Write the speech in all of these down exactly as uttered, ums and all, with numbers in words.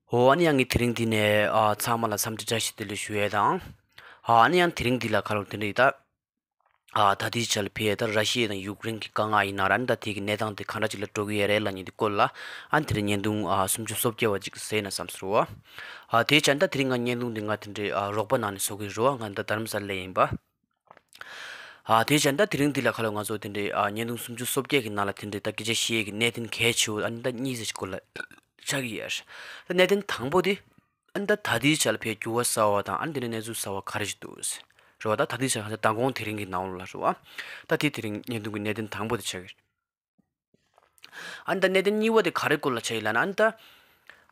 འོ། ཨ་ནི་ཡང་ངས་དེ་རིང་འདི་ནས་ཨ་ཚང་མ་ལ་འཚམས་འདྲི་བཀྲ་ཤིས་བདེ་ལེགས་ཞུ་ཡས་དང་། ཨ་ཨ་ནི་ཡང་དེ་རིང་འདི་ལ་ཁ་ལོ་དེ་འདྲ་ཡིན་ད། ཨ་ད་ལྟའི་ཆར་ལ་ཕེ་ད་ར་ཤི་ཡ་དང་ཡུཀ་རེན་གྱི་དཀའ་ངལ་ཡིན་ན་ར་ཨ་ནི་ད་དེ་གི་གནས་སྟངས་དེ་ག་འདྲ་ཅིག་ལ་འགྲོ་གི་ཡོད་རེད་ལབ་མཁན་དེ་སྐོར་ལ། ཨ་ནི་དེ་རིང་བརྙན་ཐུང་ཨ་སུམ་ཅུ་སོ་བརྒྱད་པ་ཅིག་བཟོས་ན་བསམ་སོང་ར། ཨ་དེའི་ཆ་ནས་ད་དེ་རིང་ང་བརྙན་ཐུང་འདི་ང་དེ་འདྲའི་ཨ་རོགས་པ་ནང་ནས་བཟོ་གི་རེད་བ། ང་ད་རྡ་རམ་ས་ལ་ཡིན་པ། ཨ་དེའི་ཆ་ནས་ད་དེ་རིང་འདི་ལ་ཁ་ལོ་ང་ཚོ་དེ་འདྲའི་ཨ་བརྙན་ཐུང་སུམ་ཅུ་སོ་བརྒྱད་ཀྱི་ནང་ལ་དེ་འདྲའི་ད་སྐད་ཆ་བཤད་ཀྱི་གནད་དོན་གལ་ཆེ་བོ་ཨ་ནི་ད་གཉིས་ཙམ་ཞིག་སྐོར་ལ་ཆགས་ཀྱི་ཡོད་རེད། ད་གནད་དོན་དང་པོ་དེ་ཨ་ནི་ད་ད་ལྟའི་ཆ་ལ་ཕེ་འགྱུར་བ་གསར་བ་དང་ཨ་ནི་དེ་ནས་གནས་ཚུལ་གསར་བ་ག་རེ་ཞིག་འདུག་རེད་བ། ད་ད་ལྟའི་ཆ་ལ་ད་མདང་དགོང་དེ་རིང་གི་ནང་ལོགས་ལ་རེད་བ། ད་དེ་དེ་རིང་བརྙན་ཐུང་གི་གནད་དོན་དང་པོ་དེ་ཆགས་ཀྱི་རེད། ཨ་ནི་ད་གནད་དོན་གཉིས་པ་དེ་ག་རེ་སྐོར་ལ་ཆགས་ཡོད་ལབ་ན་ཨ་ནི་ད།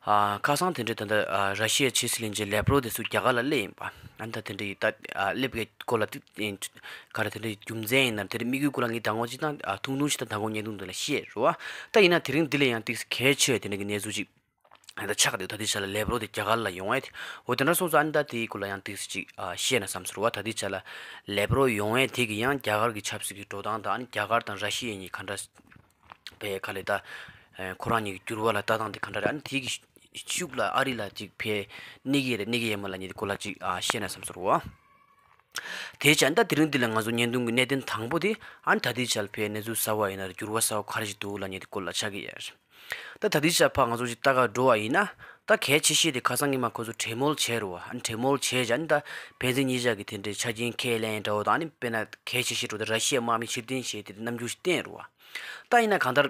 ཨ་ཁ་སང་དེ་འདྲའི་ད་ལྟ་ཨ་ར་ཤི་ཡའི་ཕྱི་སྲིད་བློན་ཆེན་ལེབ་རོ་དེ་ཚོ་རྒྱ་གར་ལ་སླེབས་ཡིན་པ། ཨ་ནི་ད་དེ་འདྲའི་ད་ཨ་སླེབས་ཀྱི་སྐོར་ལ་ཏིག་ག་རེ་དེ་འདྲའི་རྒྱུ་མཚན་ཡིན་ན་དེ་འདྲའི་དམིགས་ཡུལ་སྐོར་ལ་ངས་དང་པོ་ཅིག་དང་ཨ་ཐུང་ཐུང་ཞིག་དང་མདང་དགོང་བརྙན་ཐུང་འདི་ལ་བཤད་རེད་བ། ད་ཡིན་ན་དེ་རིང་འདི་ལ་ཡང་ཏིག་གལ་ཆེ་བའི་དེ་འདྲ་གི་གནས་ཚུལ་ཅིག་ཨ་ད་ཆགས་འདུག་ད་ལྟའི་ཆ་ལ་ལེབ་རོ་དེ་རྒྱ་གར་ལ་ཡོང་ཡས་དེ། འོ་དེ་འདྲ་སོང་ཙང་ཨ་ནི་ད་དེའི་སྐོར་ལ་ཡང་ཏིག་ཅིག་ཨ་བཤད་ན་བསམ་སོང་རེད་བ། ད་ལྟའི་ཆ་ལ་ལེབ་རོ་ཡོང་ཡས་དེ་གི་ཡང་རྒྱ་གར་གི་ཆབ་སྲིད་ཀྱི་འགྲོ་སྟངས་དང་ཨ་ནི་རྒྱ་གར་དང་ར་ཤི་ཡ་གཉིས་ག་འདྲ། པའི་ཁ་ལས་ད། ཁོ་རང་གཉིས་ཀྱི་འགྱུར་བ་ལ་ལྟ་སྟངས་དེ་ག་འདྲ་རེད། ཨ་ནི་དེ་གི་ཤུགས་ལ་ཨ་རི་ལ་ཅིག་ཕན་གནས་ཀྱི་རེད་གནས་ཀྱི་ཡོད་མ་རེད་ལབ་མཁན་དེ་སྐོར་ལ་ཅིག་ཨ་བཤད་ན་བསམ་སོང་རེད་བ། དེའི་ཆ་ནས་ད་དེ་རིང་འདི་ལ་ང་ཚོ་བརྙན་ཐུང་གི་གནད་དོན་དང་པོ་དེ་ཨ་ནི་ད་ལྟའི་ཆར་ཕན་གནས་ཚུལ་གསར་བ་ཡིན་ན་རེད་འགྱུར་བ་གསར་བ་ག་རེ་ཞིག་འདུག་ལབ་མཁན་དེ་སྐོར་ལ་ཆགས་ཀྱི་ཡོད་རེད། ད་ད་ལྟའི་ཆར་ཕར་ང་ཚོ་ཅིག་ལྟ་ག་འགྲོ་བ་ཡིན་ན། ད་གལ་ཆེ་ཤོས་དེ་ཁ་སང་ཉི་མ་ཁོ་ཚོ་གྲོས་མོལ་བྱས་རེད་བ། ཨ་ནི་གྲོས་མོལ་བྱས་བྱས་ཨ་ནི་ད་ཕན་ཚུན་གཉིས་ཆ་གི་དེ་འདྲའི་ཆ་རྐྱེན་ཁས་ལེན་འདྲ་བོ་དང་ཨ་ནི་དཔེར་ན་གལ་ཆེ་ཤོས་འགྲོ་ད་ར་ཤི་ཡའི་དམག་མི་ཕྱིར་འཐེན་བྱས་དེ་རྣམ་འགྱུར་ཞིག་བསྟན་རེད་བ། ད་ཡིན་ན་གང་ལྟར།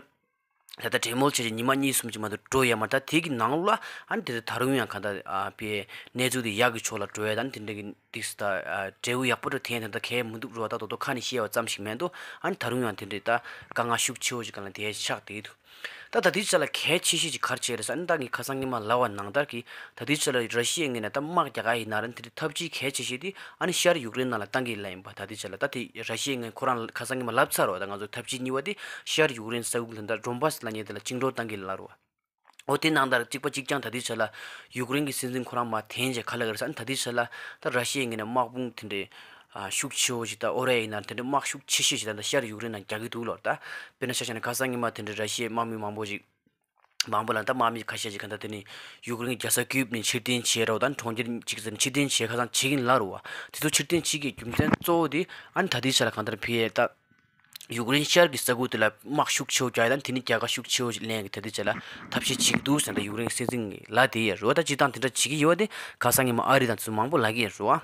ད་ལྟ་གྲོས་མོལ་བྱས་བྱས་ཉི་མ་གཉིས་གསུམ་ཅིག་མ་གཏོགས་འགྲོ་ཡོད་མ་རེད། ད་དེ་གི་ནང་ལ་ཨ་ནི་དེ་ད་རུང་ཡང་གང་ལྟར་ཨ་ཕའི་གནས་ཚུལ་དེ་ཡག་གི་ཕྱོགས་ལ་འགྲོ་ཡ་ད་ཨ་ནི་དེ་འདྲ་གི་ཏིག་ཙམ་ད་ཨ་འབྲས་བུ་ཡག་པོ་འགྲོ་དེ་ད་ལྟ་གལ་མི་འདུག་རོ། ད་དོ་དོ་ཁ་ནས་བཤད་པ་ཙམ་ཞིག་མེད་འདུག་ཨ་ནི་ད་རུང་ཡང་དེ་འདྲའི་ད་དཀའ་ངལ་ཤུགས་ཆེ་བོ་ཞིག་ག་ལ་དེ་ཆགས་བསྡད་འདུག་ད་ད་ལྟའི་ཆ་ལ་གལ་ཆེ་ཤོས་ཅིག་ག་རེ་བྱས་རེད་ཟེར་ཨ་ནི་ད་ངས་ཁ་སང་ཉི་མ་ལབ་པ་ནང་ལྟར་གྱི་ད་ལྟའི་ཆ་ལ་ར་ཤི་ཡའི་ངོས་ནས་ད་དམག་རྒྱག་ག་ཡིན་ན་ར་དེ་འདྲའི་ཐབས་ཇུས་གལ་ཆེ་ཤོས་དེ་ཨ་ནི་ཤར་ཡུཀ་རེན་ནང་ལ་བཏང་གི་ལ་ཡིན་པ། ད་ལྟའི་ཆ་ལ་ད་དེ་ར་ཤི་ཡའི་ངོས་ཁོ་རང་ཁ་སང་ཉི་མ་ལབ་ཚར་བ། ད་ང་ཚོ་ཐབས་ཇུས་གཉིས་པ་དེ་ཤར་ཡུཀ་རེན་ས་ཁུལ་ད་ལྟ་ཌོན་བྷ་སི་ལབ་མཁན་དེ་ལ་བཅིངས་འགྲོལ་བཏང་གི་ལ་རོ། འོ་དེ་ནང་ལྟར་གཅིག་པ་གཅིག་རྐྱང་ད་ལྟའི་ཆ་ལ་ཡུཀ་རེན་གྱི་སྲིད་འཛིན་ཁོ་རང་མར་འཐེན་བྱས་ག་ལ་ག་རེ་ཟེར་ཨ་ནི་ད་ལྟའི་ཆ་ལ་ད་ར་ཤི་ཡའི་ངོས་ནས་དམག་དཔུང་དེ་འདྲའི་ཤུགས་ཆེ་བོ་ཞིག་ད་ཨོ་རེ་ཡིན་ན་དེ་འདྲའི་དམག་ཤུགས་ཆེ་ཤོས་ཞིག་ད་ལྟ་ཤར་ཡུཀ་རེན་ནང་རྒྱག་གི་འདུག་ལོ། ད་དཔེར་ན་ཆ་བཞག་ན་ཁ་སང་ཉི་མ་དེ་འདྲའི་ར་ཤི་ཡའི་དམག་མི་མང་པོ་ཞིག་མང་པོ་ལ་ད་དམག་མི་ཁ་ཤས་ཅིག་ག་ད་དེ་ནི་ཡུཀ་རེན་རྒྱལ་ས་ཀིབ་ནས་ཕྱིར་འཐེན་བྱས་རོགས་ད་གྲོང་ཁྱེར་ཅིག་ཟེར་ནས་ཕྱིར་འཐེན་བྱས་ཁ་སང་བྱེད་ཀྱིན་ལ་རུ་བ། དེ་ཚོ་ཕྱིར་འཐེན་བྱེད་ཀྱི་རྒྱུ་མཚན་གཙོ་བོ་དེ་ཨ་ནི་ད་ལྟའི་ཆ་ལ་གང་ལྟར་ཕི་ཡ་ད་ཡུཀ་རེན་ཤར་གྱི་ས་ཁུལ་དེ་ལ་དམག་ཤུགས་ཆེ་བོ་རྒྱག་ཡ་ད་དེ་ནི་རྒྱལ་ཁ་ཤུགས་ཆེ་བོ་ཞིག་ལེན་གི་ད་ལྟའི་ཆ་ལ་ཐབས་ཤེས་བྱེད་ཀྱི་འདུག་ཟེར་ད་ཡུཀ་རེན་སྲིད་འཛིན་གྱི་ལ་དེ་ཡ་རུ་བ་ད་སྤྱི་བཏང་དེ་འདྲ་བྱེད་ཀྱི་ཡོད་བ་དེ་ཁ་སང་ཉི་མ་ཨ་རི་དང་དེ་ཚོ་མང་པོ་ལབ་ཀྱི་ཡ་རུ་བ།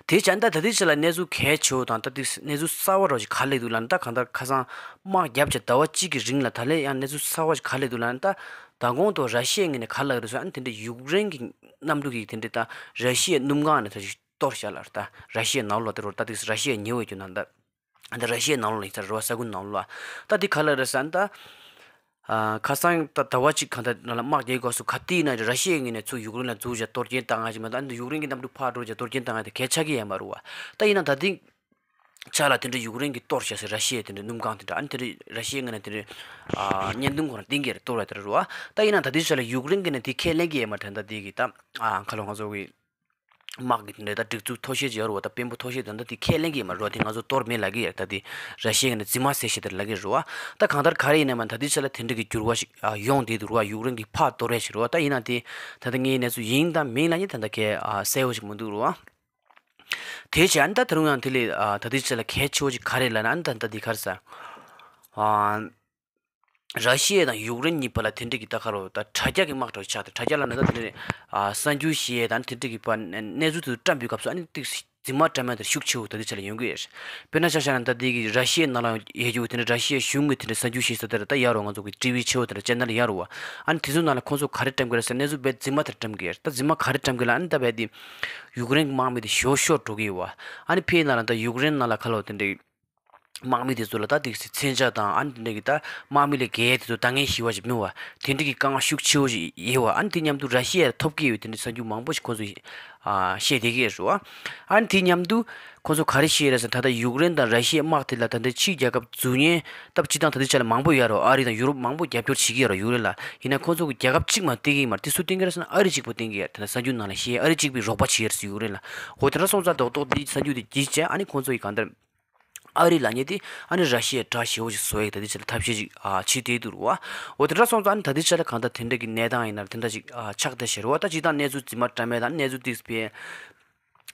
དེ་བྱས་ན་ད་ད་ལྟའི་ཆ་ལ་གནས་ཚུལ་གལ་ཆེ་བོ་དང་ད་ལྟའི་གནས་ཚུལ་གསར་བ་རོ་ཞིག་ག་ལེགས་འདུག་ལབ་ན་ད་གང་ལྟར་ཁ་སང་དམག་བརྒྱབ་བྱས་ཟླ་བ་གཅིག་གི་རིང་ལ་ད་ལན་ཡང་གནས་ཚུལ་གསར་བ་ཞིག་ག་ལེགས་འདུག་ལབ་ན་ད་མདང་དགོང་དུ་ར་ཤི་ཡའི་ངོས་ནས་ག་ལབ་རེད་ཟེར་ན་དེ་འདྲ་ཡུཀ་རེན་གྱི་གནམ་གྲུ་གིས་དེ་འདྲ་ད་ར་ཤི་ཡའི་སྣུམ་ཁང་ནས་ད་ཅིག་གཏོར་བཞག་ལ་ད་ར་ཤི་ཡའི་ནང་ལོགས་དེ་རོ་ད་དེ་ར་ཤི་ཡའི་ཉེ་བའི་རྒྱུ་ནང་ད་ད་ར་ཤི་ཡའི་ནང་ལོགས་ལ་ཡིན་ས་རེད་བ། ས་ཁུལ་ནང་ལོགས་ད་དེ་ག་ལབ་རེད་ཟེར་ན་ད། ཨ་ཁ་སང་ད་ཟླ་བ་གཅིག་གང་ལྟར་ནང་ལ་དམག་རྒྱག་སྐབས་སུ་ག་དུས་ཡིན་ན་ར་ཤི་ཡའི་ངོས་ནས་ཚུར་ཡུཀ་རེན་ལ་འཛུལ་བྱས་གཏོར་སྐྱོན་བཏང་ཡ་ཞིག་མ་གཏོགས་ཨ་ནི་ཡུཀ་རེན་གྱི་གནམ་གྲུ་ཕར་འགྲོ་བྱས་གཏོར་སྐྱོན་བཏང་ཡ་དེ་གལ་ཆགས་ཀྱི་ཡོད་མ་རེད་བ། ད་ཡིན་ན་ད་ཐེངས་ཆ་ལ་དེ་འདྲ་ཡུཀ་རེན་གྱིས་གཏོར་བཞག་ཟེར་ར་ཤི་ཡའི་དེ་འདྲ་སྣུམ་ཁང་དེ་འདྲ་ཨ་ནི་དེ་འདྲ་ར་ཤི་ཡའི་ངོས་ནས་དེ་འདྲ་ཨ་བརྙན་ཐུང་ཁོ་རང་བསྟན་གྱི་རེད། གཏོར་བ་དེ་འདྲ་རེད་བ། ད་ཡིན་ན་ད་ལྟའི་ཆ་ལ་ཡུཀ་རེན་གྱིས་ནི་དེ་ཁས་ལེན་གྱི་ཡོད་མ་རེད། ད་ལྟ་དེ་གི་ད་ཨ་ཁ་ལོ་ང་ཚོ་གི་དམག་གི་དེ་འདྲ་ད་སྒྲིག་འཛུགས་མཐོ་ཤོས་ཅིག་ཡོད་རེད་བ། ད་དཔོན་པོ་མཐོ་ཤོས་དེ་འདྲ་དེ་ཁས་ལེན་གྱི་ཡོད་མ་རེད་བ། དེ་ང་ཚོ་གཏོར་མེད་ལབ་ཀྱི་ཡོད། ད་དེ་ར་ཤི་ཡའི་ངོས་ནས་རྫུན་མ་ཟེར་བཞིན་དེ་ལབ་ཀྱི་རེད་བ། ད་གང་ལྟར་ག་རེ་ཡིན་ན་མ་ད་ལྟའི་ཆ་ལ་དེ་འདྲ་གི་འགྱུར་བ་ཞིག་ཨ་ཡོང་བསྡད་འདུག་རེད་བ། ཡུཀ་རེན་གྱིས་ཕར་གཏོར་ཡ་ཞིག་རེད་བ། ད་ཡིན་ན་དེ་ད་ལྟ་ངའི་གནས་ཚུལ་ཡིན་དང་མིན་ལབ་ན་ད་ལྟ་གལ་ཨ་གསལ་བོ་ཞིག་མི་འདུག་རེད་བ། དེ་བྱས་ཨ་ནི་ད་ད་རུང་ཡང་དེ་ལས་ཨ་ད་ལྟའི་ཆ་ལ་གལ་ཆེ་བོ་ཞིག་ག་རེ་ལབ་ན་ཨ་ནི་ད་ད་འདི་ག་རེ་ཟ། ཨ། ར་ཤི་ཡ་དང་ཡུཀ་རེན་གཉིས་བར་ལ་དེ་འདྲ་གི་ད་ག་རེ་ད་དྲ་རྒྱ་གི་དམག་འདྲ་ཆགས་ཏེ། དྲ་རྒྱ་ལབ་ན་ད་དེ་འདྲ་ཨ་གསར་འགྱུར་བཤད་ཡས་དང་དེ་འདྲ་གི་བར་གནས་ཚུལ་དེ་བཀྲམ་པའི་སྐབས་སུ་ཨ་ནི་ཏིག་རྫུན་མ་བཀྲམ་ཡ་དེ་ཤུགས་ཆེ་བོ་ད་ལྟའི་ཆ་ལ་ཡོང་གི་ཡོད། དཔེར་ན་ཆ་བཞག་ན་ད་ལྟའི་གི་ར་ཤི་ཡའི་ནང་ལ་ཡོད་རྒྱུ་དེ་འདྲ་ར་ཤི་ཡའི་གཞུང་གི་དེ་འདྲ་གསར་འགྱུར་བཤད་ས་དེ་ར་ད་ཡ་རོ་ང་ཚོ་གི་ཊི་ཝི་ཆེ་བོ་དེ་འདྲ་ཅེ་ནལ་ཡ་རོ་བ། ཨ་ནི་དེ་ཚོའི་ནང་ལ་ཁོང་ཚོ་ག་རེ་བཀྲམ་གི་རེད་ཟེར་གནས་ཚུལ་རྦད་རྫུན་མ་དེ་འདྲ་བཀྲམ་གི་ཡོད། ད་རྫུན་མ་ག་རེ་བཀྲམ་གི་ལབ་ཨ་ནི་ད་རྦད་དེ་ཡུཀ་རེན་གྱི་དམག་མི་དེ་ཤོར་ཤོར་འགྲོ་གི་ཡོད་བ། ཨ་ནི་ཕའི་ནང་ལ་ད་ཡུཀ་རེན་ནང་ལ་ཁ་ལོ་དེ་འདྲ་དམག་མི་དེ་ཚོ་ལ་ད་དེ་མཚོན་ཆ་དང་ཨ་ནི་དེ་འདྲ་གི་ད་དམག་མི་ལས་བརྒལ་དེ་ཚོ་ད་ངན་ཞི་བ་ཞིག་མི་བ། དེ་འདྲ་གི་དཀའ་ངལ་ཤུགས་ཆེ་བོ་ཞིག་ཡོད་བ། ཨ་ནི་དེ་མཉམ་དུ་ར་ཤི་ཡ་ཐོབ་ཀྱི་ཡོད་དེ་འདྲ་གསར་འགྱུར་མང་པོ་ཞིག་ཁོང་ཚོ་ཨ་བཤད་བསྡད་ཀྱི་ཡོད་རེད་བ། ཨ་ནི་དེ་མཉམ་དུ་ཁོང་ཚོ་ག་རེ་བཤད་རེད་ཟེར་ད་ལྟ་ཡུཀ་རེན་དང་ར་ཤི་ཡའི་དམག་དེ་ལ་ད་ལྟ་ཕྱིའི་རྒྱལ་ཁབ་འཛུལ་ཉེན་སྟབས་སྤྱི་བཏང་ད་ལྟའི་ཆ་ལ་མང་པོ་ཡོད་རེད། ཨ་རི་དང་ཡུ་རོབ་མང་པོ་རྒྱབ་སྐྱོར་བྱེད་ཀྱི་ཡོད་རེད་ཡུཀ་རེན་ལ། ཡིན་ན་ཁོང་ཚོ་གི་རྒྱལ་ཁབ་གཅིག་མ་བསྟན་གྱི་ཡིན་མ་རེད། དེ་སུ་བསྟན་གྱི་རེད་ཟེར་ན་ཨ་རི་གཅིག་པུ་བསྟན་གྱི་ཡོད་རེད། ད་ལྟ་གསར་འགྱུར་ནང་ལ་བཤད་ཨ་རི་གཅིག་པུས་རོགས་པ་བྱེད་ཀྱི་རེད་ཟེར་ཡུཀ་རེན་ལ། འོ་དེ་འདྲ་སོང་ཙང་རྡོག་རྡོག་དེའི་གསར་འགྱུར་དེ་བརྒྱུད་བྱས་ཨ་ནི་ཁོང་ཚོ་ཡི་གང་ལྟར། ཨ་རི་ལབ་མཁན་དེ་ཨ་ནི་ར་ཤི་ཡའི་དགྲ་ཞེ་པོ་ཅིག་བཟོ་ཡས་ད་ལྟའི་ཆ་ལ་ཐབས་ཤེས་ཅིག་ཨ་བྱེད་བསྡད་འདུག་རེད་བ། འོ་དེ་འདྲ་སོང་ཙང་ཨ་ནི་ད་ལྟའི་ཆ་ལ་གང་ལྟར་དེ་འདྲ་གི་གནས་སྟངས་ཡིན་ན་ར་དེ་འདྲ་ཅིག་ཨ་ཆགས་བསྡད་བཞག་རེད་བ། ད་སྤྱིར་བཏང་གནས་ཚུལ་རྫུན་མ་འདྲ་མིན་དང་གནས་ཚུལ་ཏོག་ཙམ་ཕར་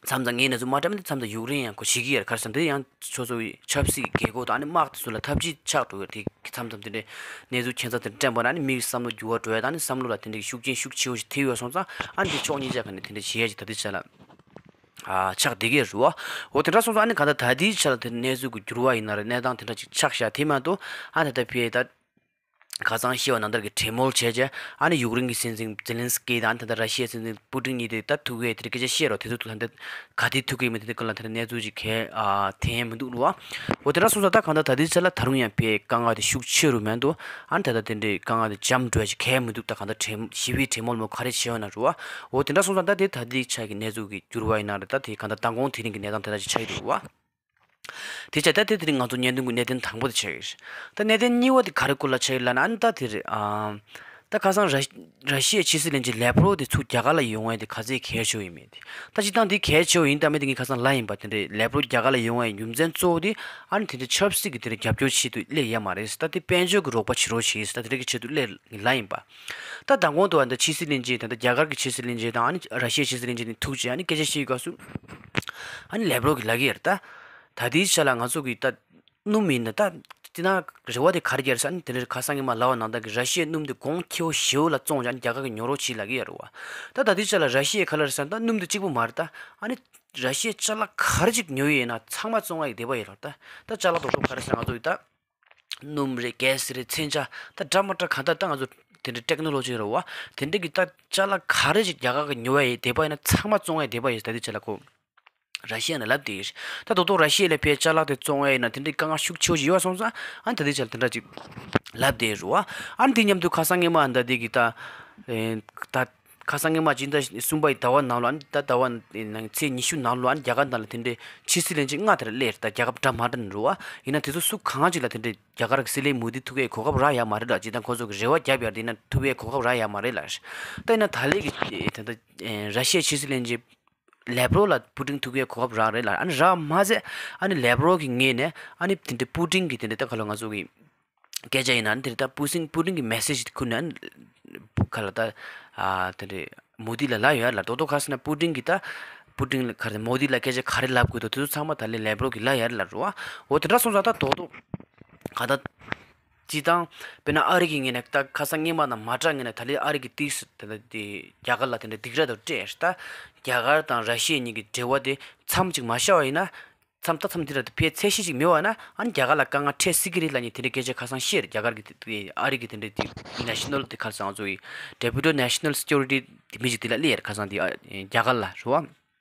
མཚམས་མཚམས་ངའི་གནས་ཚུལ་མ་འདྲ་མིན་དེ་མཚམས་མཚམས་ཡུཀ་རེན་ཡང་ཁོ་བྱེད་ཀྱི་ཡོད་རེད། ག་རེ་ཟེར་ན་དེ་ཡང་ཕྱོགས་མཚུངས་ཆབ་སྲིད་ཀྱི་རྒྱལ་ཁབ་དང་ཨ་ནི་དམག་དེ་ཚོ་ལ་ཐབས་ཇུས་ཆགས་འགྲོ་གི་རེད། དེ་མཚམས་མཚམས་དེ་འདྲའི་གནས་ཚུལ་ཁྱད་མཚར་དེ་འདྲ་དྲན་པ་ན་ཨ་ནི་མི་གི་བསམ་བློ་འགྱུར་བ་འགྲོ་ཡ་དང་ཨ་ནི་བསམ་བློ་ལ་དེ་འདྲའི་ཤུགས་རྐྱེན་ཤུགས་ཆེ་བོ་ཞིག་ཐེབས་ཡོད་སོང་ཙང་ཨ་ནི་དེ་ཕྱོགས་གཉིས་ཆ་ག་ནས་དེ་འདྲ་བྱེད་ཡ་ཅིག་ད་ལྟའི་ཆ་ལ་ཨ་ཆགས་བསྡད་ཀྱི་རེད་བ། འོ་དེ་འདྲ་སོང་ཙང་ཨ་ནི་གང་ལྟར་ད་ལྟའི་ཆ་ལ་དེ་གནས་ཚུལ་གྱི་འགྱུར་བ་ཡིན་ན་རེད། གནས་སྟངས་དེ་འདྲ་ཅིག་ཆགས་བཞག་དེ་མ་གཏོགས་ཨ་ནི་ད་ལྟ་ཕར་ད་ཁ་སང་བཤད་པ་ནང་ལྟར་གྱི་གྲོས་མོལ་བྱས་རྗེས་ཨ་ནི་ཡུཀ་རེན་གྱི་སྲིད་འཛིན་ཛེ་ལན་སི་ཀི་དང་ཨ་ནི་ད་ལྟ་ར་ཤི་ཡའི་སྲིད་འཛིན་པུ་ཏིན་གཉིས་དེ་ད་ཐུག་གི་དེ་སྐད་ཆ་བཤད་རོགས། དེ་ཚོ་ད་ལྟ་ག་དུས་ཐུག་གི་ཡིན་མིན་དེ་ཚོ་སྐོར་ལ་ད་ལྟ་གནས་ཚུལ་ཅིག་ག་ཨ་ཐོན་མི་འདུག་རེད་བ། འོ་དེ་འདྲ་སོང་ཙང་ད་གང་ལྟར་ད་ལྟའི་ཆ་ལ་ད་རུང་ཡང་ཕར་དཀའ་ངལ་དེ་ཤུགས་ཆེ་རུ་མེད་འདུག་ཨ་ནི་ད་ལྟ་དེ་འདྲའི་དཀའ་ངལ་དེ་འཇམ་འགྲོ་ཡ་ཅིག་གང་ཡང་མི་འདུག་ད་གང་ལྟར་གྲོས་ཞི་བའི་གྲོས་མོལ་མོ་ག་རེ་བྱས་ཡོད་ན་རེད་བ། འོ་དེ་འདྲ་སོང་ཙང་ད་དེ་ད་ལྟའི་ཆ་གི་གནས་ཚུལ་གྱི་འགྱུར་བ་ཡིན་ན་རེད། ད་དེ་གང་ལྟར་མདང་དགོང་དེ་རིང་གི་གནས་སྟངས་དེ་འདྲ་ཅིག་ཆགས་ཀྱི་འདུག་རེད་བ། དེ་བྱས་ད་དེ་དེ་རིང་ང་ཚོ་བརྙན་ཐུང་གི་གནད་དོན་དང་པོ་དེ་ཆགས་ཀྱི་རེད། ད་གནད་དོན་གཉིས་པ་དེ་ག་རེ་སྐོར་ལ་ཆགས་ཀྱི་ལབ་ན་ཨ་ནི་ད་དེ་རེད། ཨ་ད་ཁ་སང་ར་ར་ཤི་ཡའི་ཕྱི་སྲིད་བློན་ཆེན་ལེབ་རོབ་དེ་ཚུར་རྒྱ་གར་ལ་ཡོང་ཡ་དེ་ག་ཚད་གལ་ཆེ་བོ་ཡིན་མིན་དེ། ད་སྤྱིར་བཏང་དེ་གལ་ཆེ་བོ་ཡིན་དང་མིན་དེ་ངས་ཁ་སང་ལབ་ཡིན་པ། དེ་འདྲའི་ལེབ་རོབ་རྒྱ་གར་ལ་ཡོང་བའི་རྒྱུ་མཚན་གཙོ་བོ་དེ་ཨ་ནི་དེ་འདྲའི་ཆབ་སྲིད་ཀྱི་དེ་འདྲའི་རྒྱབ་སྐྱོར་ཆེད་དུ་སླེབས་ཡ་མ་རེད། ད་དེ་དཔལ་འབྱོར་གྱི་རོགས་པ་བྱེད་རོགས་བྱེད་ད་དེ་འདྲ་གི་ཆེད་དུ་སླེབས་ལབ་ཡིན་པ། ད་མདང་དགོང་དུ་ཨ་ནི་ཕྱི་སྲིད་བློན་ཆེན་ད་ལྟ་རྒྱ་གར་གྱི་ཕྱི་སྲིད་བློན་ཆེན་དང་ཨ་ནི་ར་ཤི་ཡའི་ཕྱི་སྲིད་བློན་ཆེན་གཉིས་ཐུག་བྱས་ཨ་ནི་སྐད་ཆ་བཤད་སྐབས་སུ་ཨ་ནི་ལེབ་རོབ་ཀྱིས་ལབ་ཀྱི་ཡོད་རེད། ད་ད་ལྟའི་ཆ་ལ་ང་ཚོ་གི་ད་སྣུམ་ཡིན་ན་ད་དེ་ན་རེ་བ་དེ་ག་རེ་རྒྱག་རེད་ཟེར་ན་དེ་འདྲ་ཁ་སང་ཉི་མ་ལབ་པ་ནང་ལྟར་གྱི་ར་ཤི་ཡའི་སྣུམ་དེ་གོང་ཁེ་པོ་ཞེ་པོ་ལ་བཙོང་བྱས་ཨ་ནི་རྒྱ་གར་གྱིས་ཉོ་རོགས་བྱེད་ལབ་ཀྱི་ཡོད་རེད་བ། ད་ད་ལྟའི་ཆ་ལ་ར་ཤི་ཡས་ག་རེ་ཟེར་ན་ད་སྣུམ་དེ་གཅིག་པུ་མ་རེད། ད་ཨ་ནི་ར་ཤི་ཡས་ཅ་ལག་ག་རེ་ཅིག་ཉོ་ཡི་ཡིན་ན་ཚང་མ་བཙོང་ཡ་གི་འདོད་པ་ཡོད་རེད། ད་ད་ཅ་ལག་རྡོག་རྡོག་ག་རེ་ཟེར་ན་ང་ཚོ་གི་ད་སྣུམ་རེད། གྷེ་སི་རེད། མཚོན་ཆ་ད་འདྲ་མ་འདྲ་གང་ལྟར་ད་ང་ཚོ་དེ་འདྲའི་ཊེག་ནོ་ལོ་ཇི་རེད་བ། དེ་འདྲ་གི་ད་ཅ་ལག་ག་རེ་ཅིག་རྒྱ་གར་གྱིས་ཉོ་ཡ་ཡི་འདོད་པ་ཡིན་ན་ཚང་མ་བཙོང་ཡ་གི་འདོད་པ་ཡོད། ད་ལྟའི་ཆ་ལ་ཁོ་ར་ཤི་ཡ་ནས་ལབ་བསྡད་ཡོད། ད་རྡོག་རྡོག་ར་ཤི་ཡ་ལ་ཕར་ཅ་ལག་དེ་བཙོང་ཡ་ཡིན་ན་དེ་འདྲའི་དཀའ་ངལ་ཤུགས་ཆེ་བོ་ཞིག་ཡོད་པ་སོང་ཙང་ཨ་ནི་ད་ལྟའི་ཆ་ལ་དེ་འདྲ་ཅིག་ལབ་བསྡད་ཡོད་རེད་བ། ཨ་ནི་དེ་མཉམ་དུ་ཁ་སང་སྔོན་མ་ཨ་ནི་ད་དེ་གི་ད་ཨེ་ད་ཁ་སང་སྔོན་མ་སྤྱི་ཟླ་གསུམ་པ་ཡི་ཟླ་བ་ནང་ལོ་ཨ་ནི་ད་ཟླ་བ་ནང་ཚེས་ཉི་ཤུ་ནང་ལོ་ཨ་ནི་རྒྱ་གར་ནང་ལ་དེ་འདྲའི་ཕྱི་སྲིད་བློན་ཆེན་ལྔ་དེ་འདྲ་སླེབས་རེད། ད་རྒྱལ་ཁབ་འདྲ་མ་འདྲ་ནས་རེད་བ། ཡིན་ན་དེ་ཚོ་སུ་གང་ཅིག་ལ་དེ་འདྲའི་རྒྱ་གར་གྱི་སྲིད་བློན་མོ་དི་ཐུག་ཡའི་གོ་སྐབས་རག་ཡ་མ་རེད་ལ། སྤྱིར་བཏང་ཁོ་ཚོ་གི་རེ་བ་བརྒྱབ་ཡ་རེད། ཡིན་ན་ཐུག་ཡའི་གོ་སྐབས་རག་ཡ་མ་རེད་ལ། ད་ཡིན་ན་ད་ལན་གྱི་ད་ལྟ་ར་ཤི་ཡའི་ཕྱི་སྲིད་བློན་ཆེན་ལེབ་རོབ་ལ་པུ་ཏིན་ཐུག་ཡའི་གོ་སྐབས་རག་རེད་ལ། ཨ་ནི་རག་མ་ཟད་ཨ་ནི་ལེབ་རོབ་ཀྱི་ངོས་ནས་ཨ་ནི་དེ་འདྲའི་པུ་ཏིན་གྱི་དེ་འདྲའི་ད་ག་ལ་ང་ཚོ་གི་སྐད་ཆ་ཡིན་ན་དེ་རེད། ད་པུ་སིན་པུ་ཏིན་གྱི་མེ་སེ་ཇི་དེ་ཁུར་ནས་ག་ལ་ད་ཨ་དེ་འདྲའི་མོ་དི་ལ་ལབ་ཡོད་ལ། རྡོག་རྡོག་ག་ཟེར་ན་པུ་ཏིན་གྱི་ད་པུ་ཏིན་ལ་ག་རེ་མོ་དི་ལ་སྐད་ཆ་ག་རེ་ལབ་དགོས་འདུག་དེ་ཚོ་ཚང་མ་ད་ལན་ལེབ་རོབ་ཀྱིས་ལབ་ཡོད་ལ་རེད་བ། འོ་དེ་འདྲ་སོང་ཙང་ད་རྡོག་རྡོག་ག་ད་སྤྱིར་བཏང་དཔེར་ན་ཨ་རི་གི་ངོས་ནས་ད་ཁ་སང་སྔོན་མ་དང་མ་འདྲ་ངོས་ནས་ད་ལན་ཨ་རི་གི་ཏིས་དེ་ད་དེ་རྒྱ་གར་ལ་དེ་འདྲ་སྡིགས་ར་དང་སྤྲད་ད་རྒྱ་གར་དང་ར་ཤི་ཡ་གཉིས་ཀྱི་འབྲེལ་བ་དེ་མཚམས་གཅིག་མ་བཞག་པ་ཡིན་ན། མཚམས་ད་མཚམས་འདི་ལ་ཕལ་ཚད་གཞི་ཞིག་མེད་པ་ན་ཨ་ནི་རྒྱ་གར་ལ་དཀའ་ངལ་འཕྲད་སྲིད་ཀྱི་རེད་ལབ་མཁན་དེ་འདྲའི་སྐད་ཆ་ཁ་སང་བཤད་རེད། རྒྱ་གར་གྱི་དེ་ཨ་རི་གི་དེ་འདྲའི་དེ་ནེ་ཤ་ནལ་དེ་ཁ་སང་ང་ཚོ་ཡི་Deputy National Security དེ་མི་ཞིག་དེ་ལ་སླེབས་ཡ་རེད། ཁ་སང་དེ་ཨ་རྒྱ་གར་ལ་རེད་བ།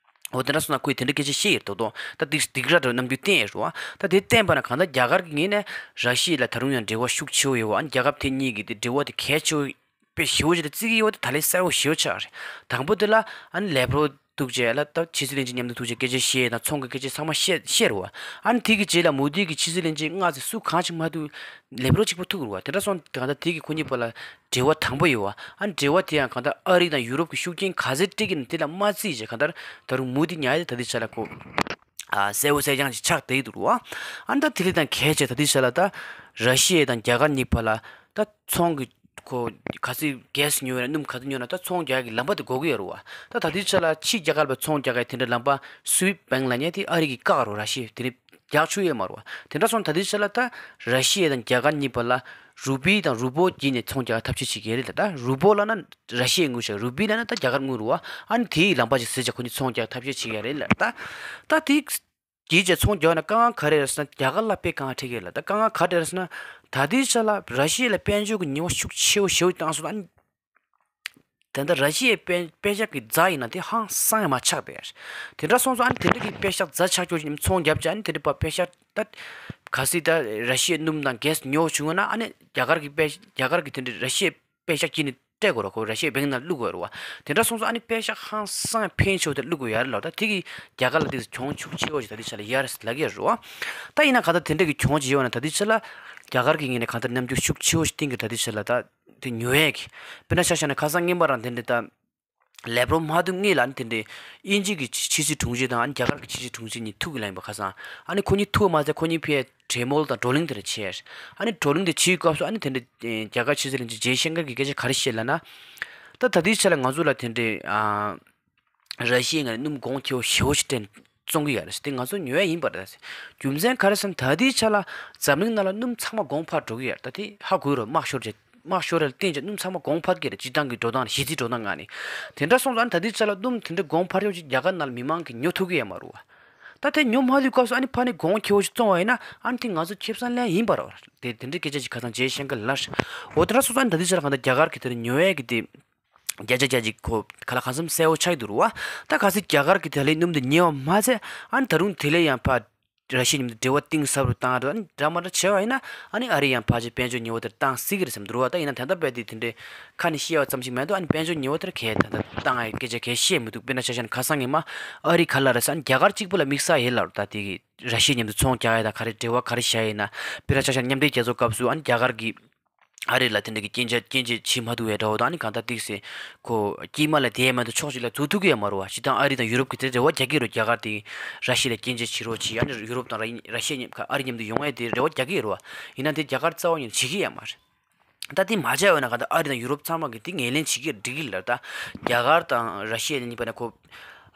འོ་དེ་འདྲ་སོང་ན་ཁོས་དེ་འདྲའི་སྐད་ཆ་བཤད་ཡོད་རེད་དོ། ད་སྡིགས་སྡིགས་ར་འདྲ་བོ་རྣམ་འགྱུར་བསྟན་ཡོད་རེད་བ། ད་དེ་བསྟན་པ་ན་གང་ལྟར་རྒྱ་གར་གྱི་ངོས་ནས་ར་ཤི་ཡ་ལ་ད་རུང་ཡང་འབྲེལ་བ་ཤུགས་ཆེ་བོ་ཡོད་བ། ཨ་ནི་རྒྱལ་ཁབ་དེ་གཉིས་ཀྱི་དེ་འབྲེལ་བ་དེ་གལ་ཆེ་བོ་དཔེ་ཞེ་པོ་ཅིག་ལ་བརྩི་གི་ཡོད་པ་དེ་ད་ལན་གསལ་པོ་ཞེ་པོ་ཆགས་རེད། དང་པོ་དེ་ལ་ཨ་ནི་ལེབ་རོབ་ཐུག་རྗེས་ལ་ད་ཕྱི་སྲིད་བློན་ཆེན་མཉམ་དུ་ཐུག་རྗེས་སྐད་ཆ་བཤད་དང་ཚོང་གི་སྐད་ཆ་ཚང་མ་བཤད་བཤད་རེད་བ། ཨ་ནི་དེ་གི་རྗེས་ལ་མོ་དི་གི་ཕྱི་སྲིད་བློན་ཆེན་སྔ་ཚེ་སུ་གང་ཞིག་མ་ཐུག་ལེབ་རོབ་གཅིག་པོ་ཐུག་རེད་བ། དེ་འདྲ་སོང་གང་ལྟར་དེ་གི་ཁོ་གཉིས་བར་ལ་འབྲེལ་བ་དམ་པོ་ཡོད་བ། ཨ་ནི་འབྲེལ་བ་དེ་ཡང་གང་ལྟར་ཨ་རི་དང་ཡུ་རོབ་ཀྱི་ཤུགས་རྐྱེན་ག་ཚད་སྤྲད་ཀྱི་ན་དེ་ལ་མ་བརྩིས་བྱས་གང་ལྟར་ད་རུང་མོ་དི་ཉར་ཡ་དེ་ད་ལྟའི་ཆ་ལ་ཁོ་ཨ་གསལ་པོ་གསལ་རྐྱང་ཅིག་ཆགས་བསྡད་འདུག་རེད་བ། ཨ་ནི་ད་དེ་ལས་ཀྱང་གལ་ཆེ་ད་ལྟའི་ཆ་ལ་ད་ར་ཤི་ཡ་དང་རྒྱ་གར་གཉིས་བར་ལ་ད་ཚོང་གི་ཁོ་ག་ཚོད་གྷེ་སི་ཉོ་ཡ་ན་སྣུམ་ག་ཚོད་ཉོ་ན་ད་ཚོང་རྒྱག་གི་ལམ་པ་དེ་དགོས་ཀྱི་ཡོད་རེད་བ། ད་ད་ལྟའི་ཆ་ལ་ཕྱི་རྒྱ་གར་ལ་ཚོང་རྒྱག་གི་དེ་འདྲ་ལམ་པ་སུའེ་སི་བེང་ལབ་མཁན་དེ་ཨ་རི་གིས་བཀག་རེད་བ། ར་ཤི་ཡས་དེ་རིང་རྒྱག་ཆོག་ཡོད་མ་རེད་བ། དེ་འདྲ་སོང་ད་ལྟའི་ཆ་ལ་ད་ར་ཤི་ཡ་དང་རྒྱ་གར་གཉིས་བར་ལ་རུ་པི་དང་རུ་བོ་བརྒྱུད་ནས་ཚོང་རྒྱག་ཐབས་ཤེས་བྱེད་ཀྱི་རེད་ལ། ད་རུ་བོ་ལབ་ན་ར་ཤི་ཡའི་དངུལ་ཞིག་རུ་པི་ལབ་ན་ད་རྒྱ་གར་དངུལ་རེད་བ། ཨ་ནི་དེའི་ལམ་པ་ཞིག་ཟེར་བྱས་ཁོ་གཉིས་ཚོང་རྒྱག་ཐབས་ཤེས་བྱེད་ཀྱི་རེད་ལ། ད་ད་དེ་རྒྱལ་སྤྱིའི་ཚོང་རྒྱག་ན་དཀའ་ངལ་ག་རེ་རེད་ཟེར་ན་རྒྱ་གར་ལ་དཔེ་དཀའ་ངལ་འཕྲད་ཀྱི་རེད་ལ། ད་དཀའ་ངལ་ག་རེ་རེད་ཟེར་ན་ད་ལྟའི་ཆ་ལ་ར་ཤི་ཡ་ལ་དཔལ་འབྱོར་གྱི་ཉེས་པ་ཤུགས་ཆེ་བོ་ཞེ་པོ་བཏང་སོང་ཨ་ནི། དེ་འདྲ་ར་ཤི་ཡའི་དཔེ་དཔེ་ཤག་གི་རྫ་ཡིན་ན་དེ་ཧང་སང་ཡང་མ་ཆག་པས། དེ་འདྲ་སོང་ཙང་ཨ་ནི་དེ་འདྲ་གི་དཔེ་ཤག་རྫ་ཆག་ཆོག་ཅིག་ཚོང་བརྒྱབ་བྱས་ཨ་ནི་དེ་འདྲ་པ་དཔེ་ཤག་ད་གལ་སྲིད་ད་ར་ཤི་ཡའི་སྣུམ་དང་གྷེ་སི་ཉོ་བྱུང་བ་ན་ཨ་ནི་རྒྱ་གར་གི་དཔེ་རྒྱ་གར་གི་དེ་འདྲ་ར་ཤི་ཡའི་དཔེ་ཤག་གཅིག་ནས་སྤྲད་དགོས་རེད། ཁོ་ར་ཤི་ཡའི་བེང་ནང་བླུག་དགོས་རེད་བ། དེ་འདྲ་སོང་ཙང་ཨ་ནི་དཔེ་ཤག་ཧང་སང་ཕན་ཆེ་བོ་དེ་བླུག་དགོས་ཡ་རེད་ལ། ད་དེ་གི་རྒྱ་གར་ལ་དེ་གྱོང་ཤུགས་ཆེ་བོ་ཞིག་ད་ལྟའི་ཆ་ལ་ཡོད་རེད་ལབ་ཀྱི་ཡོད་རེད་བ། ད་ཡིན་ན་གང་ལྟར་དེ་འདྲ་གི་གྱོང་ཅིག་ཡོད་ན་ད་ལྟའི་ཆ་ལ་རྒྱ་གར་གི་ངོས་ནས་གང་ལྟར་རྣམ་འགྱུར་ཤུགས་ཆེ་བོ་ཞིག་བསྟན་གྱི་ད་ལྟའི་ཆ་ལ་ད་དེ་ཉོ་ཡས་ཀྱི། དཔེར་ན་ཆ་བཞག་ན་ཁ་སང་སྔོན་མ་རང་དེ་འདྲ་ད། ལེབ་རོ་མ་ཐུག་སྔོན་ལ་ཨ་ནི་དེ་འདྲའི་དབྱིན་ཇི་གི་ཕྱི་ཕྱི་སྲིད་དྲུང་ཆེ་དང་ཨ་ནི་རྒྱ་གར་གྱི་ཕྱི་ཕྱི་དྲུང་ཆེ་གཉིས་ཐུག་གི་ལ་ཡིན་པ་ཁ་སང་། ཨ་ནི་ཁོ་གཉིས་ཐུག་མ་ཟད་ཁོ་གཉིས་ཕའི་གྲོས་མོལ་དང་བགྲོ་གླེང་དེ་འདྲ་བྱས། ཨ་ནི་བགྲོ་གླེང་དེ་བྱེད་སྐབས་སུ་ཨ་ནི་དེ་འདྲའི་རྒྱ་གར་ཕྱི་སྲིད་བློན་ཆེན་ཇེ་ཤང་ཀར་གྱིས་སྐད་ཆ་ག་རེ་བཤད་ལབ་ན། ད་ད་ལྟའི་ཆ་ལ་ང་ཚོ་ལ་དེ་འདྲའི་ཨ། ར་ཤི་ཡའི་ངོས་ནས་སྣུམ་གོང་ཁེ་པོ་ཞེ་པོ་ཞིག་སྤྲད་བཙོང་གི་ཡོད་རེད་ཟེར་དེ་ང་ཚོ་ཉོ་ཡ་ཡིན་པ་རེད་ཟེར། རྒྱུ་མཚན་ག་རེ་ཟེར་ན་ད་ལྟའི་ཆ་ལ་འཛམ་གླིང་ནང་ལ་སྣུམ་ཚང་མ་གོང་འཕར་འགྲོ་གི་ཡོད་རེད། ད་དེ་ཧ་གོ་གི་རེད། དམག་ཤོར་རྗེས་དམག་ཤོར་ར་ལ་བརྟེན་བྱས་སྣུམ་ཚང་མ་གོང་འཕར་གི་རེད། སྤྱིར་བཏང་གི་འགྲོ་སྟངས་གཞི་རྩའི་འགྲོ་སྟངས་ངང་ནས། དེ་འདྲ་སོང་ཙང་ད་ལྟའི་ཆ་ལ་སྣུམ་དེ་འདྲ་གོང་འཕར་ཡོང་ཅིག་རྒྱ་གར་ནང་ལ་མི་མང་གིས་ཉོ་ཐུབ་གི་ཡོད་མ་རེད་བ། ད་དེ་ཉོ་མ་ཐུབ་སྐབས་སུ་ཨ་ནི་ཕ་ནས་གོང་ཁེ་པོ་ཞིག་བཙོང་བ་ཡིན་ན་ཨ་ནི་དེ་ང་ཚོ་ཁེ་བཟང་ལེན་ཡིན་པ་རེད་བ། དེ་དེ་འདྲའི་སྐད་ཆ་ཞིག་ཁ་སང་ཇེ་ཤང་ཀར་ལབ་རེད། འོ་དེ་འདྲ་སོང་ཙང་ཨ་ནི་ད་ལྟའི་ཆ་ལ་གང་ལྟར་རྒྱ་གར་གི་དེ་འདྲ་ཉོ་ཡ་གི་དེ། བརྒྱ་ཆ་བརྒྱ་ཅིག་ཁོ་ག་ལ་གང་འཚམ་གསལ་པོ་ཆགས་ཀྱི་འདུག་རེད་བ། ད་གལ་སྲིད་རྒྱ་གར་གྱིས་དེ་ལས་སྣུམ་དེ་ཉོས་པ་མ་ཟད་ཨ་ནི་ད་རུང་དེ་ལས་ཡང་ཕར་ར་ཤི་ཡ་མཉམ་དུ་འབྲེལ་བ་གཏིང་ཟབ་རུ་བཏང་རེད། ཨ་ནི་འདྲ་མ་འདྲ་བྱས་པ་ཡིན་ན་ཨ་ནི་ཨ་རི་ཡང་ཕལ་ཆེར་དཔལ་འབྱོར་ཉེས་པ་དེ་བཏང་སྲིད་ཀྱི་རེད་བསམ་འདུག་རེད་བ། ད་ཡིན་ན་ད་ལྟ་བར་དེ་དེ་འདྲའི་ཁ་ནས་བཤད་པ་ཙམ་ཞིག་མ་གཏོགས་ཨ་ནི་དཔལ་འབྱོར་ཉེས་པ་དེ་གས་ད་ལྟ་བཏང་ཡ་སྐད་ཆ་གས་བཤད་མི་འདུག་དཔེར་ན་ཆ་བཞག་ན་ཁ་སང་ཉི་མ་ཨ་རི་ག་ལབ་རེད་ཟེར་ཨ་ནི་རྒྱ་གར་གཅིག་པུ་ལ་དམིགས་བསལ་ཡིན་ལབ་རེད། ད་དེ་གི་ར་ཤི་ཡ་མཉམ་དུ་ཚོང་རྒྱག་ཡ་དང་ག་རེ་འབྲེལ་བ་ག་རེ་བཞག་ཡིན་ན། དཔེར་ན་ཆ་བཞག་ན་མཉམ་འབྲེལ་རྒྱལ་ཚོགས་སྐབས་སུ་ཨ་ནི་རྒྱ་གར་གྱིས་ཨ་རི་ལ་དེ་འདྲ་གི་རྐྱེན་འདས་རྐྱེན་འདས་བྱེད་མ་ཐུབ་པའི་འདྲ་བོ་དང་ཨ་ནི་གང་ལྟར་ཏོག་ཙམ་ཁོ་དཀྱིལ་མ་ལ་བསྡད་མ་ཐུབ་ཕྱོགས་གཅིག་ལ་འཛུལ་ཐུབ་ཀྱི་ཡོད་མ་རེད་བ། སྤྱིར་བཏང་ཨ་རི་དང་ཡུ་རོབ་ཀྱིས་དེ་རེ་བ་རྒྱག་གི་རེད། རྒྱ་གར་དེ་ར་ཤི་ཡ་ལ་རྐྱེན་འདས་བྱེད་རོགས་བྱེད། ཨ་ནི་ཡུ་རོབ་དང་ར་ར་ཤི་ཡ་མཉམ་ཨ་རི་མཉམ་དུ་ཡོང་ཡ་དེ་རེ་བ་རྒྱག་གི་ཡོད་རེད་བ། ཡིན་ན་དེ་རྒྱ་གར་རྩ་བ་ཉིད་ནས་བྱེད་ཀྱི་ཡོད་མ་རེད། ད་དེ་མ་བྱས་པ་ན་གང་ལྟར་ཨ་རི་དང་ཡུ་རོབ་ཚང་མ་གིས་དེ་ངོས་ལེན་བྱེད་ཀྱི་འགྲིག་གི་ལ། ད་རྒྱ་གར་དང་ར་ཤི་ཡ་གཉིས་བར་ན་ཁོ་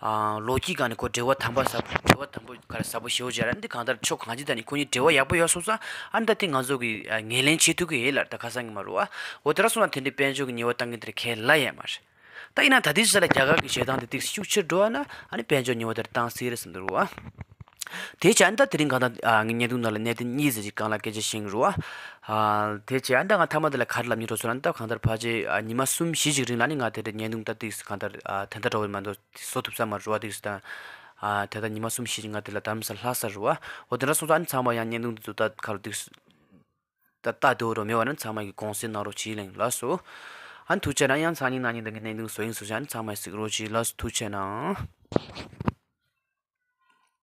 ཨ་ལོ་རྒྱུས་སྒང་ནས་ཁོ་འབྲེལ་བ་དམ་པ་ཟབ་འབྲེལ་བ་དམ་པོ་ག་རེ་ཟབ་པོ་ཞེ་པོ་ཅིག་རེད། འདི་གང་ལྟར་ཕྱོགས་གང་ཅི་དང་ནི་ཁོ་གཉིས་འབྲེལ་བ་ཡག་པོ་ཡོད་སོང་ཙང་ཨ་ནི་ད་དེ་ང་ཚོ་གིས་ཨ་ངོས་ལེན་བྱེད་ཐུབ་ཀྱི་ཡོད་ལ། ད་ཁ་སང་གི་མ་རེད་བ། འོ་དེ་འདྲ་སོང་ན་དེ་འདྲའི་དཔལ་འབྱོར་གྱི་ཉེས་པ་བཏང་མཁན་དེ་འདྲ་ག་ལ་ཡོད་མ་རེད། ད་ཡིན་ན་ད་ལྟའི་ཆ་ལ་རྒྱ་གར་གྱི་བྱེད་སྟངས་དེ་ཏོག་ཙམ་ཤུགས་ཆེར་འགྲོ་བ་ན་ཨ་ནི་དཔལ་འབྱོར་ཉེས་པ་དེ་འདྲ་བཏང་སྲིད་རེད་བསམ་གྱི་འདུག་བ། དེ་བྱས་ཨ་ནི་ད་དེ་རིང་གང་ལྟར་ཨ་ངའི་བརྙན་ཐུང་ནང་ལ་གནད་དོན་གཉིས་ཙམ་ཞིག་སྒང་ལ་སྐད་ཆ་བཤད་ཀྱི་རེད་བ། ཨ་དེ་བྱས་ཨ་ནི་ད་ང་མཐའ་མ་དེ་ལ་ག་རེ་ལབ་སྙིང་འདོད་སོང་ལབ་ན། ད་གང་ལྟར་ཕལ་ཆེར་ཨ་ཉི་མ་གསུམ་བཞི་ཅིག་རིང་ལ་ནི་ང་དེ་འདྲ་བརྙན་ཐུང་ད་ཏོག་ཙམ་གང་ལྟར་ཨ་དེ་འདྲ་འདྲ་བོ་མ་གཏོགས་བཟོ་ཐུབ་ས་མ་རེད་བ། ཏོག་ཙམ་ད་ཨ་ད་ལྟ་ཉི་མ་གསུམ་བཞི་ཅིག་ང་དེ་ལ་རྡ་རམ་ས་ལ་ལྷག་ས་རེད་བ། འོ་དེ་འདྲ་སོང་ཙང་ཨ་ནི་ཚང་མ་ཡང་བརྙན་ཐུང་དེ་ཚོ་ད་ག་རེ་ཏོག་ཙམ་ད་ལྟ་འདོད་རོགས་མེད་པ་ན་ཚང་མ་གིས་དགོངས་སེལ་གནང་རོགས་གྱིས་ལགས་སོ། ཨ་ནི་ཐུགས་རྗེ་གནང་། ཡང་སང་ཉིན་གནངས་ཉིན་ད་གིན་བརྙན་ཐུང་བཟོ་ཡིན་བཟོ་བྱས་ཨ་ནི་ཚང་མས་གཟིགས་རོགས་གྱིས་ལགས་སོ། ཐུགས་རྗེ་གནང་།